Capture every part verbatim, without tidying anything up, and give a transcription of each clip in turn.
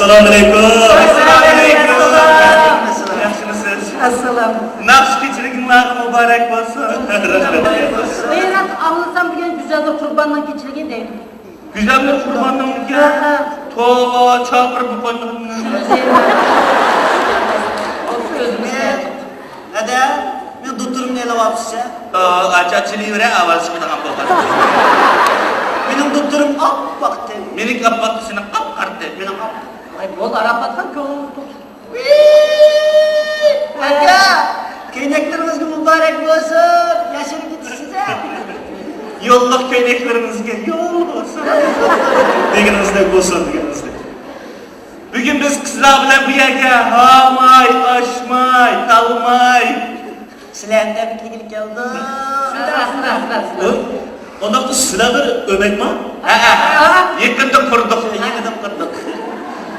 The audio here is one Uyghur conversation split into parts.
ئەسسالامۇئەلەيكۇم. ئەسسالامۇئەلەيكۇم. ياخشىمۇسىز؟ ئەسسالام. ناخشا كېچىلىكىڭلارغا مۇبارەك بولسۇن. ئېرات ئاڭلىسام دېگەن گۈزەلدۇر قۇرباننىڭ كېچىلىكى دەيدۇ. گۈزەلدۇر قۇرباننىڭكى؟ ھە، ھە. توۋا، چاقىرىپ قويمىغىن. ھەدە، مېنىڭ دوتتۇرۇمنى ئېلىۋاپسىز. ئاچا چىلىۋېرە، ئاۋاز چىقىدىغان بولغان. مېنىڭ دوتتۇرۇم ئاپئاقتى. مېنىڭكى ئاپئاق، سېنىڭ ئاپقارىتى. مېنىڭ ئاپقارىتى. ئاي، بول، ئاراپاتخان كۆڭلۈڭنى توق. ئاكا، كۆينەكلىرىڭىزگە مۇبارەك بولسۇن. ياشىرىپ كېتىسىز-ە. يوللۇق كۆينەكلىرىڭىزگە يول بولسۇن. دېگىنىڭىزدەك بولسۇن، دېگىنىڭىزدەك. بۈگۈن بىز قىزلار بىلەن بۇ يەرگە ھاماي، ئاشماي، تالماي، سىلەرنى تەبرىكلىگىلى كەلدۇق. ئۇ، ئۇنداقتا سىلەر بىر ئۆمەكما؟ ھە، ھە. يېقىندا قۇردۇق. يېقىندا قۇردۇق.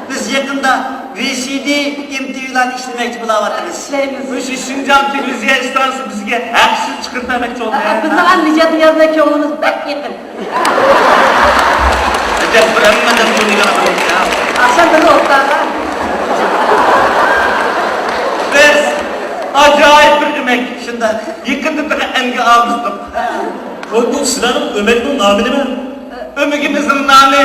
بىز يېقىندا ۋى سى دى، ئېم تى ۋىلارنى ئىشلىمەكچى بولاۋاتىمىز. ئىشلەيمىز. مۇشۇ شىنجاڭ تېلېۋىزىيە ئىستانسىسى بىزگە ھەقسىز چىقىرىپ بەرمەكچى بولدى. ھە، بىزنىڭ ھەم نىجات نىيازدەك كۆڭلىمىز بەك يېقىن. ئەجەب بىر ھەممىدىن بۇنى ئاخشام بىللە ئولتۇرغان. بىز ئاجايىپ بىر ئۆمەك. شۇنداق. يېقىندا تېخى ئەنگە ئالغۇزدۇق. ھوي، بۇ سىلەرنىڭ ئۆمەكنىڭ نامى نېمە؟ ئۆمىكىمىزنىڭ نامى،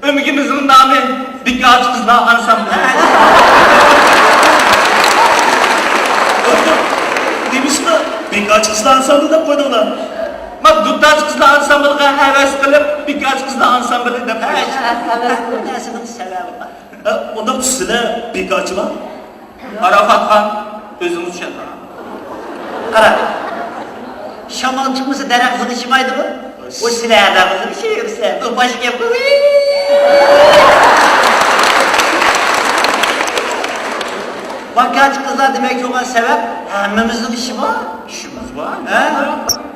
ئۆمىكىمىزنىڭ نامى بىكارچى قىزلار ئانسامبىلى. نېمىشقا بىكارچى قىزلار ئانسامبىلى دەپ قويدۇڭلار؟ ما دۇتارچى قىزلار ئانسامبىلىغا ھەۋەس قىلىپ، بىكارچى قىزلار ئانسامبىلى دەپ قويدۇم. ھەۋەس قىلىپ. ھە، ئۇنداق سىلەر بىكارچىما؟ ئاراپاتخان، ئۆزىڭىز چۈشەندىڭىز. قارا، شامان چىقمىسا دەرەخ غىدىشمايدىغۇ. ئۇ سىلەر دەرەخ غىدىشىۋېرىسە، ئۇ باشقا گەپ. بىكارچى قىزلار دېمەكچى بولغان سەۋەب، ھەممىمىزنىڭ ئىشى بار. ئىشىمىز بار. ھە؟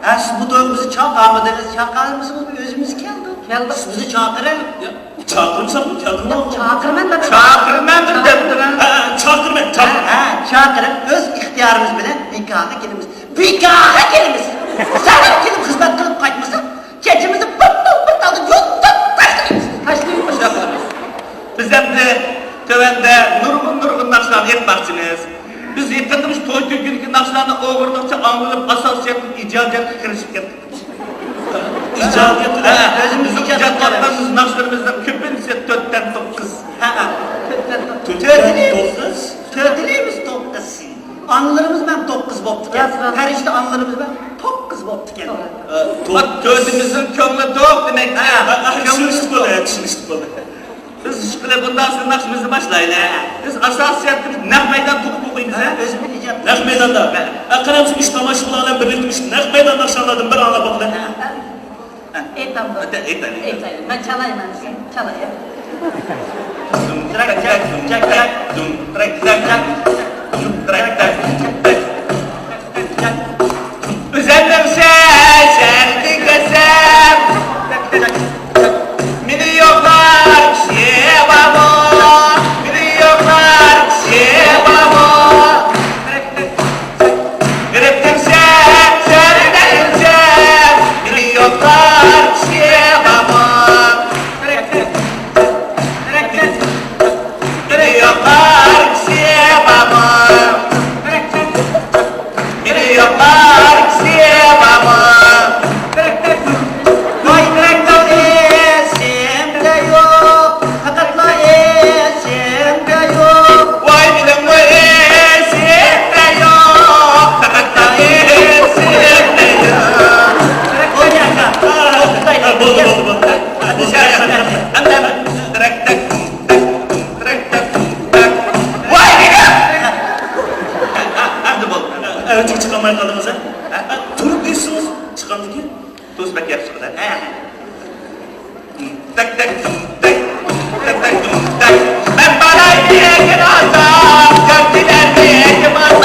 ھە، سىز بۇ تويغا بىزنى چاقىرمىدىڭىز، چاقىرمىسىڭىز ئۆزىمىز كەلدۇق. كەلدۇق. سىز بىزنى چاقىرىڭ. چاقىرمىسام كەلدىڭلار. چاقىرىمەن دەپ. چاقىرىمەن دەپ دەپتىمەن. ھە، ھە، چاقىرىمەن، چاقىرىمەن. ھە، ھە، چاقىرىپ، ئۆز ئىختىيارىمىز بىلەن نىكاھقا كېلىمىز. بىكارغا كېلىمىز. سەھەر كېلىپ خىزمەت قىلىپ قايتمىساق، كېچىمىزنى بىر توپ بىر تالدا يوتۇپ تاشلايمىز. تاشلايمىز. بىز ئەمدى تۆۋەندە نۇرغۇن، نۇرغۇن ناخشىلارنى ئېيتماقچىمىز. بىز يېقىندا مۇشۇ توي كۈنىدىكى ناخشىلارنى ئوغرىلىقچە ئاڭلىنىپ، ئاساسىيەتلىك ئىجادىيەتكە كىرىشىپ كەتتۇق. ئىجادىيەت ھە، ئۆزىمىز بىزنىڭ ئىجاد ئىجاد قىلىۋاتقان قىلىۋاتقان ناخشىلىرىمىزنىڭ كۆپىنچىسى تۆتتىن توققۇز. ھە، ھە. تۆتتىن توققۇز. تۆتىلىمىز، تۆتىلىمىز توققۇز. ئانىلىرىمىز بىلەن توققۇز بوپتىكەن. راست، راست. پەرىشتە ئانىلىرىمىز بىلەن توققۇز بوپتىكەن. ئە، توق-، بەك تۆتىمىزنىڭ كۆڭلى توق دېمەك. ھە، ھە، ھە، چۈشىنىشلىك بولدى، ھە، چۈشىنىشلىك بولدى. بىز ئىشقىلىپ بۇنداق سىز ناخشىمىزنى باشلايلى. بىز ئاساسىيەتتە نەق مەيدان توقۇپ ئوقۇيمىز، ھە؟ ئۆزىمىز ئىجاد. نەق مەيداندا. ھە. ئە، قاراڭ، شۇ ئىش تاماشىبىنلار بىلەن بىرلىكتە ئىش نەق مەيدان ناخشاڭلاردىن بىر ئاڭلاپ باقىلى. ھە. ئېيتامدۇ؟ ئېيتايلى. ئېيتايلى. مەن چالايمەن، چالاي. دۇم تىرەك تەك، دۇم تىرەك تەك، دۇم تىرەك تەك، دۇم تىرەك تەك. ئۆزەمنىڭ سەسەندە كەتسەم، مېنى يوقلار كىشى بارمۇ؟ مېنى يوقلار كىشى بارمۇ؟ غېرىبتىن سەسەندە كەتسەم، مېنى يوقلار كىشى بارمۇ؟ مېنى يوقلار كىشى بارمۇ؟ مېنى يوقلار كىشى بارمۇ؟ ۋاي، بىرەكتە ئېسىمدە يوق، پەقەتلا ئېسىمدە يوق. ۋاي، مېنىڭمۇ ئېسىمدە يوق، پەقەتلا ئېسىمدە يوق. بولدى، بولدى، بولدى. ئەمدى، ئەمدى، ئەمدى. ۋاي، دېگەن! ئەمدى بولدى. ئەۋەتىگە چىقالماي قالدىڭىز، ھە؟ تۇرۇپ ئېيتسىڭىز چىقامدىكىن؟ تۇز بەك ياخشى چىقىدۇ، ھە؟ تەك، تەك، تەك، تەك، تەك، تەك. مەن باراي لېكىن ئازاب، ياخشى دەردى كىم ئازاب؟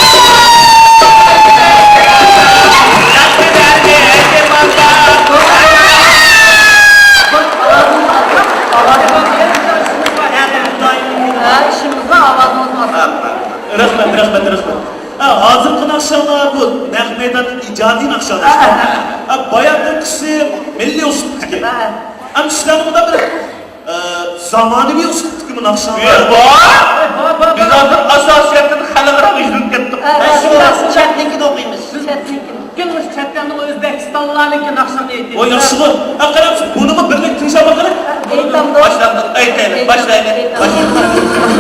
ياخشى دەردى كىم ئازاب؟ ئاۋازىڭىز ئازاب. ھە، ئىشىمىزغا ئاۋازىڭىز ئازاب. رەھمەت، رەھمەت، رەھمەت. ھە، ھازىرقى ناخشاڭلار بۇ نەق مەيداندىكى ئىجادىي ناخشاڭلار. ھە، ھە. ھە، باياققى قىسىم مىللىي ئۇسلۇبتىكى. ھە، ھە. ئەمدى سىلەرنى مۇنداق بىر، ئە، زامانىۋى ئۇسلۇبتىكىمۇ ناخشاڭلار؟ ئە، بار! بار، بار، بار. بىز ھازىر ئاساسىيەتتىن خەلقئاراغا يۈزلىنىپ كەتتۇق. ئە، ئە، شۇنداق. چەتنىڭكىنى ئوقۇيمىز. چەتنىڭكىنى. كىم مۇشۇ چەتنىڭ ئۆزبېكىستانلارنىڭكى ناخشىنى ئېيتىدۇ؟ ئۇ ياخشىغۇ. ھە، قاراپ، بۇنىمۇ بىرلىك تىڭشاپ باقىلى. ئېيتامدۇ. باشلاندۇق. ئېيتايلى، باشلايلى. ئېيتامدۇ.